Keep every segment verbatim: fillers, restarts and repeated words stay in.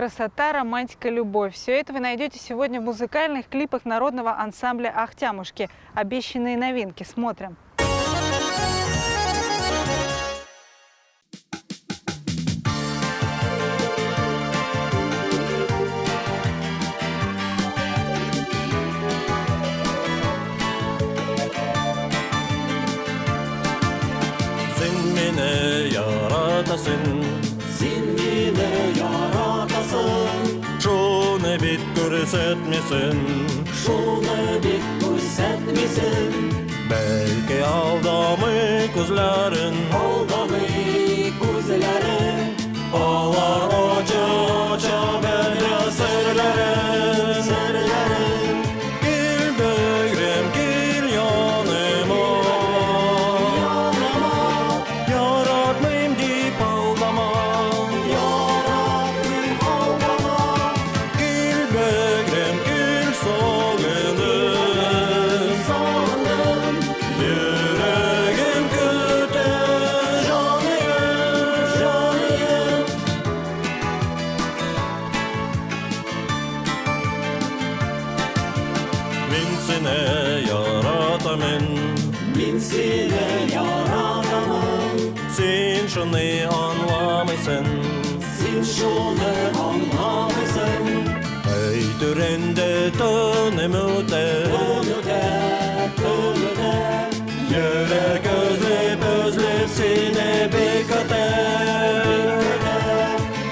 Красота, романтика, любовь. Всё это вы найдёте сегодня в музыкальных клипах народного ансамбля «Ахтямушки». Обещанные новинки. Смотрим. Син мине яратасың. Син мине яратасың. Шуны бит күрсәтмисең. Шуны бит күрсәтмисең. Бәлки алдамый күзләрең. Алдамый күзләрең. Алар ача-ача бәллә серләрең. Серләрең. Кил бәгърем, кил яныма. Яныма. Яратмыйм дип алдама. Яратмыйм алдама. Кил бәгърем, кил сагындым. Сагындым. Йөрәгем көтә җаныем, җаныем. Мин сине яратамын. Мин сине яратамын. Син шуны аңламыйсың. Син шуны аңламыйсың. Әйтүрен дә төнем үтә. Төн үтә, төн үтә. Йөрәк эзләп-эзләп сине бик көтә.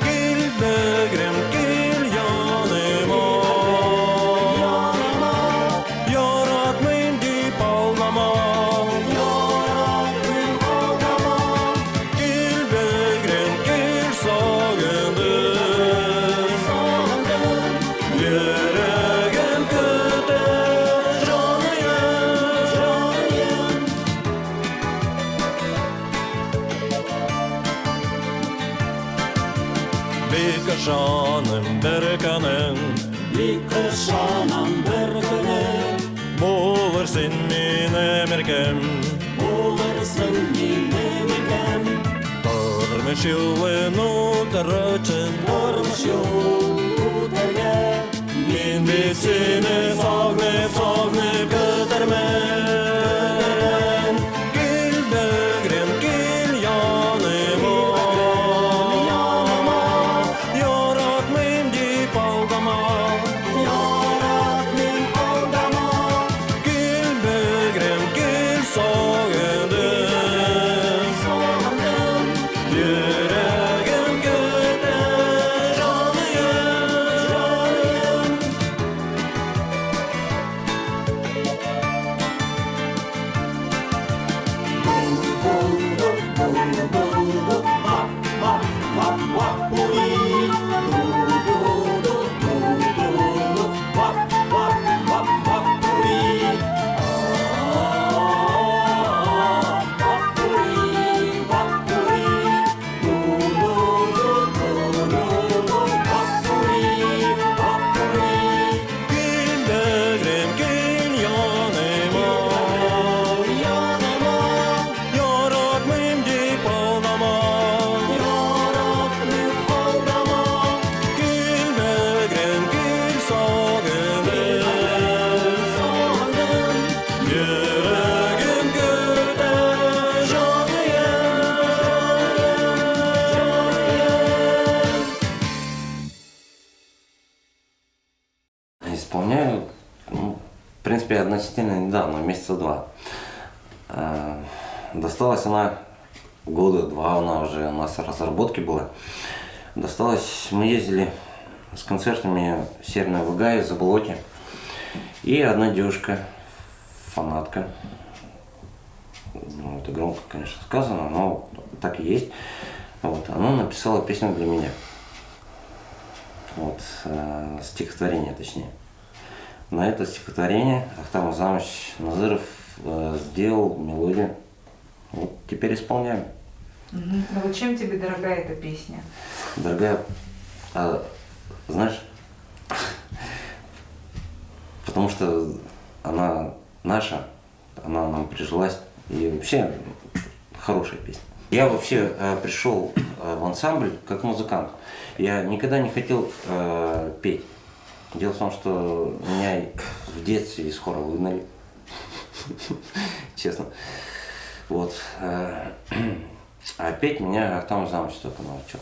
Кил, бәгърем, кил яныма. Яратмыйм дип алдама. Кил, бәгърем, кил, сагындым. Йөрәгем көтә җаныем, җаныем. Бик ышанам бер көнен. Бик ышанам бер көнен. Булырсың минем иркәм. Булырсың минем иркәм. Тормыш юлын үтәр өчен. Тормыш юлын үтәргә. Мин бит сине сагынып, сагынып көтәрмен. Кил, бәгърем, кил яныма. Яратмыйм дип алдама. Яратмыйм алдама. Кил, бәгърем, кил, сагындым. Йөрәгем көтә җаныем, җаныем. Кил, бәгърем, кил яныма. Яратмыйм дип алдама. Кил, бәгърем, кил, сагындым. Йөрәгем көтә җаныем, җаныем. Исполняю, ну, в принципе, относительно недавно, месяца два. Э, досталась она года два, она уже у нас в разработке была. Досталась, мы ездили с концертами в Северное Вагае, в Заболотье. И одна девушка, фанатка, ну, это громко, конечно, сказано, но так и есть. Вот, она написала песню для меня. Вот, э, стихотворение, точнее. На это стихотворение Ахтам Азамович Назыров, э, сделал мелодию. Вот, теперь исполняем. Мгм. Ну вот чем тебе дорога эта песня? Дорога, а, знаешь, потому что она наша, она нам прижилась. И вообще хорошая песня. Я вообще, э, пришёл, э, в ансамбль как музыкант. Я никогда не хотел, э, петь. Дело в том, что меня в детстве из хора выгнали. Честно. Вот, э, а петь меня Артём Замыч только научил.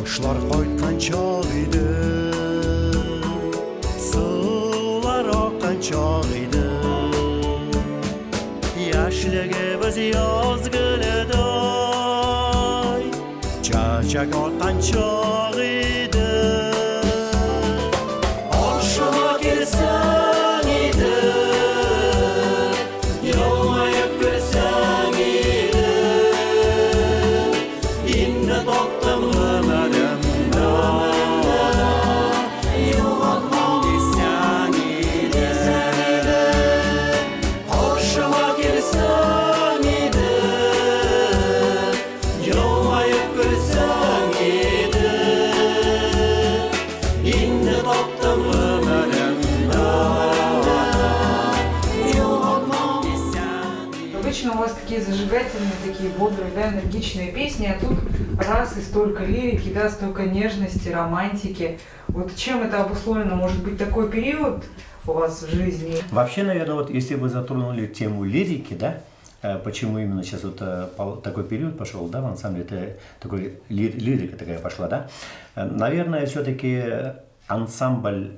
Ошлар къойтхан чагъыды, суулар акъхан чагъыды. Яшлыгыбыз язгылыдай, чачак акъхан чагъыды. Оршума келсенг иди, елмайып күлсенг иди. Инди таптым гомурумда, ёгъалтмам десенг иди. Оршума келсенг иди, елмайып күлсенг иди. Инди таптым гомурумда, ёгъалтмам десенг иди. Обычно у вас такие зажигательные, такие бодрые, да, энергичные песни, а тут раз и столько лирики, да, столько нежности, романтики. Вот чем это обусловлено? Может быть, такой период у вас в жизни? Вообще, наверное, вот если вы затронули тему лирики, да, э, почему именно сейчас вот, э, пол-, такой период пошёл, да, в ансамбле, это такой лир-, лирика такая пошла, да? Э, наверное, всё-таки ансамбль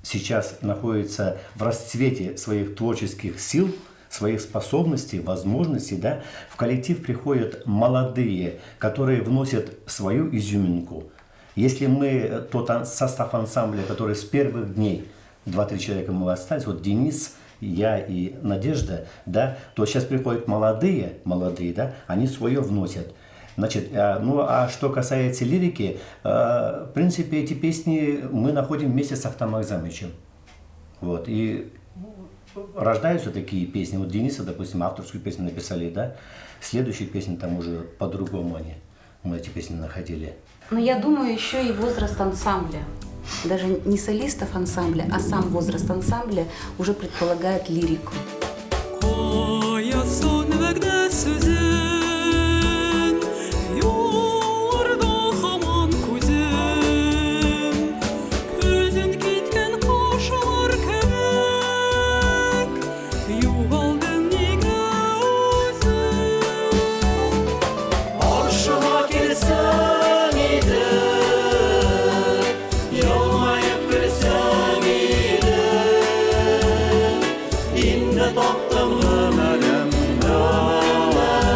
сейчас находится в расцвете своих творческих сил, своих способностей, возможностей, да. В коллектив приходят молодые, которые вносят свою изюминку. Если мы, э, тот ан-, состав ансамбля, который с первых дней, два-три человека мы остались, вот Денис, я и Надежда, да, то сейчас приходят молодые, молодые, да, они своё вносят. Значит, а, ну, а что касается лирики, а, в принципе, эти песни мы находим вместе с Ахтамом Агзамычем. Вот, и рождаются такие песни. Вот Дениса, допустим, авторскую песню написали, да? Следующие песни там уже по-другому они. Мы эти песни находили. Но я думаю, ещё и возраст ансамбля. Даже не солистов ансамбля, а сам возраст ансамбля уже предполагает лирику. Аясан вэгдэ сүзэн, юлларда хаман күзэн, күзэн китгэн хашалар кэбэг, югалдэн нэгэ үзэн. Оршума келсэнг эдэ, ёлмайып күлсэнг эдэ, эндэ табтам гэмэрэм даа.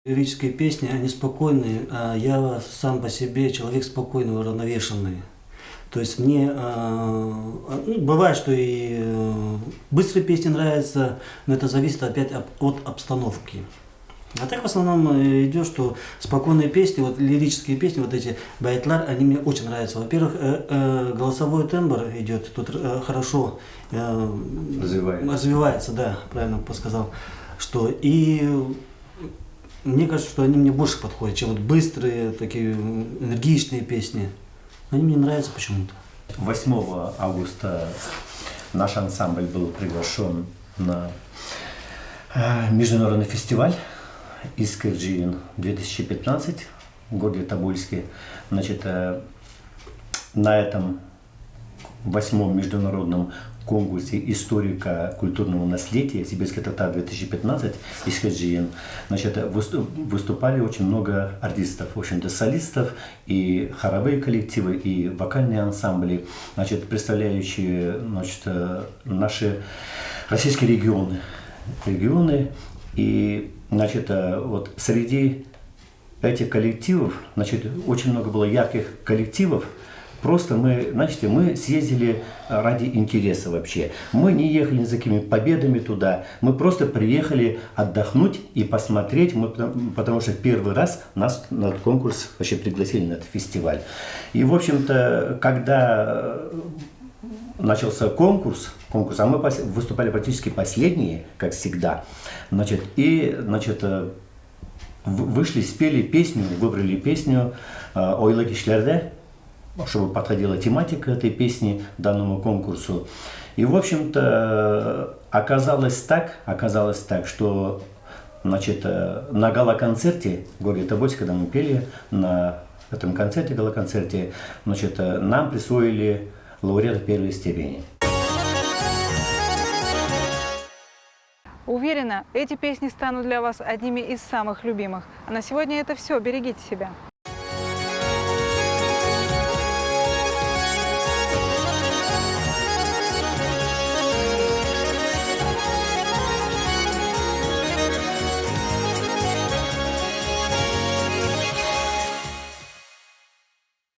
Лирические песни, они спокойные, а я сам по себе человек спокойный, уравновешенный. То есть мне, а, а, ну, бывает, что и, э, быстрые песни нравятся, но это зависит опять об-, от обстановки. А так в основном, э, идёт, что спокойные песни, вот лирические песни, вот эти баятлар, они мне очень нравятся. Во-первых, э, э, голосовой тембр идёт, тут, э, хорошо, э, развивается. Развивается, да, правильно подсказал, что и мне кажется, что они мне больше подходят, чем вот быстрые, такие, м, энергичные песни. Они мне нравятся почему-то. Восьмого августа наш ансамбль был приглашён на, э, международный фестиваль «Искырджиин две тысячи пятнадцать» в городе Тобольске. Значит, э, на этом восьмом международном конкурсе историко-культурного наследия «Сибирский татар две тысячи пятнадцать» «Искырджиин», значит, выступ-, выступали очень много артистов, в общем-то, солистов, и хоровые коллективы, и вокальные ансамбли, значит, представляющие, значит, э, наши российские регионы, регионы, и, значит, э, вот среди этих коллективов, значит, очень много было ярких коллективов. Просто мы, значит, мы съездили ради интереса вообще. Мы не ехали ни за какими победами туда. Мы просто приехали отдохнуть и посмотреть, мы потому, потому что первый раз нас на этот конкурс вообще пригласили, на этот фестиваль. И, в общем-то, когда, э, начался конкурс, конкурс, а мы пос-, выступали практически последние, как всегда. Значит, и, значит, э, в-, вышли, спели песню, выбрали песню, э, «Ойло кишлерде», чтобы подходила тематика этой песни данному конкурсу. И, в общем-то, оказалось так, оказалось так, что, значит, э, на гала-концерте в городе Тобольске, когда мы пели, на этом концерте, гала-концерте, значит, э, нам присвоили лауреата первой степени. Уверена, эти песни станут для вас одними из самых любимых. А на сегодня это всё. Берегите себя.